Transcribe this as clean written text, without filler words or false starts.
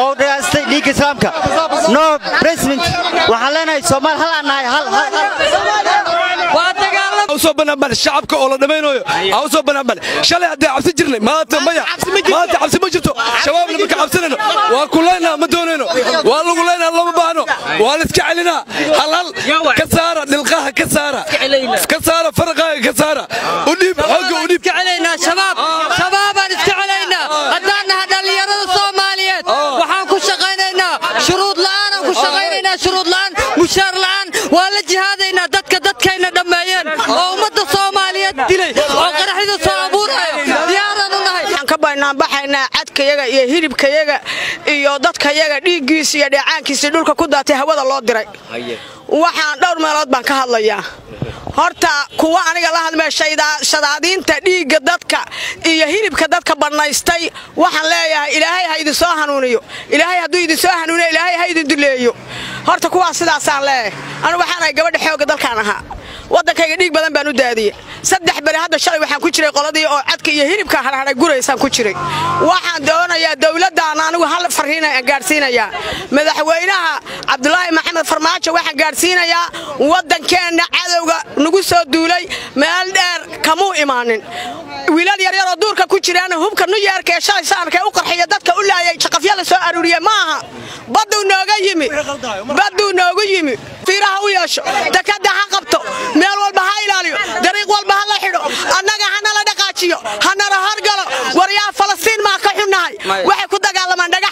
Oo dhagaystay dhiigga Islaamka. No president. Waxaan leenahay Soomaal hal aan nahay, hal hal. Usoo banaanbax shacabka oo la dhammaynayo aa usoo banaanbax. Shalay haddii cabsi jirnay, maanta maya, maanta cabsi ma jirto. Shabaabna marka cabsanayno waa ku leynaa, ma doonayno, waa lagu leynaa, lama baahno, waa la iska celinaa. Hal hal ka saara dhilqaha, ka saara, ka saara faraqaaga, ka saara, u dhiib xoogga, u dhiib. Shabaab, shabaabaan iska celaynaa. Haddaan nahay dhallinyarada Soomaaliyeed, waxaan ku shaqaynaynaa shuruud la'aanaan ku shaqaynaynaa, shuruud la'aan, mushaar la'aan. Waa la jihaadaynaa dadka dadkayna dhammeeyeen oo ummadda Soomaaliyeed dilay oo qaraxyada soo abuuraya. Diyaaraan u nahay. Waxaan ka banaanbaxaynaa cadkayaga iyo hilibkayaga iyo dadkayaga dhiiggiisa iyo dheecaankiisii dhulka ku daatay hawada loo diray. Waxaan dhowr meelood baan ka hadlayaa. Horta kuwa aniga la hadmee shadaadiinta dhiigga dadka iyo hilibka dadka bannaystay, waxaan leeyahay Ilaahay ha idin soo hanuuniyo. Ilaahay hadduu idin soo hanuuniyo, Ilaahay ha idin duleeyo. Horta kuwaas sidaasaan leeyahay. Anigu waxaan ahay gabadha xoogga dalkaan ahaa. Waddankayga dhiig badan baan u daadiyey. 3 beri hadda, shalay waxaan ku jiray qoladii oo cadka iyo hilibka harharay guraysaan ku jiray. Waxaan doonayaa dowladdaana anigu hal farriina aan gaadhsiinayaa madaxweynaha Cabdulaahi Maxamed Farmaajo. Waxaan gaadhsiinayaa waddankeenna cadowga nagu soo duulay meel dheer kamuu imaanin. Wiilal yaryar oo duurka ku jiraan hubka nuyeerka ee shalay saanka u qarxiya dadka u laayay jaqafya la soo aruuriyey maaha, badduu nooga yimi, badduu noogu yimi. Fiiraha u yeesho, dekadda ha qabto, meel walba ha ilaaliyo, dariiq walba ha la xidho, annaga hanala dhaqaajiyo, hanala horgalo. Waryaa, Falastiin maa ka xunnahay? Waxay ku dagaalamaan dhagax.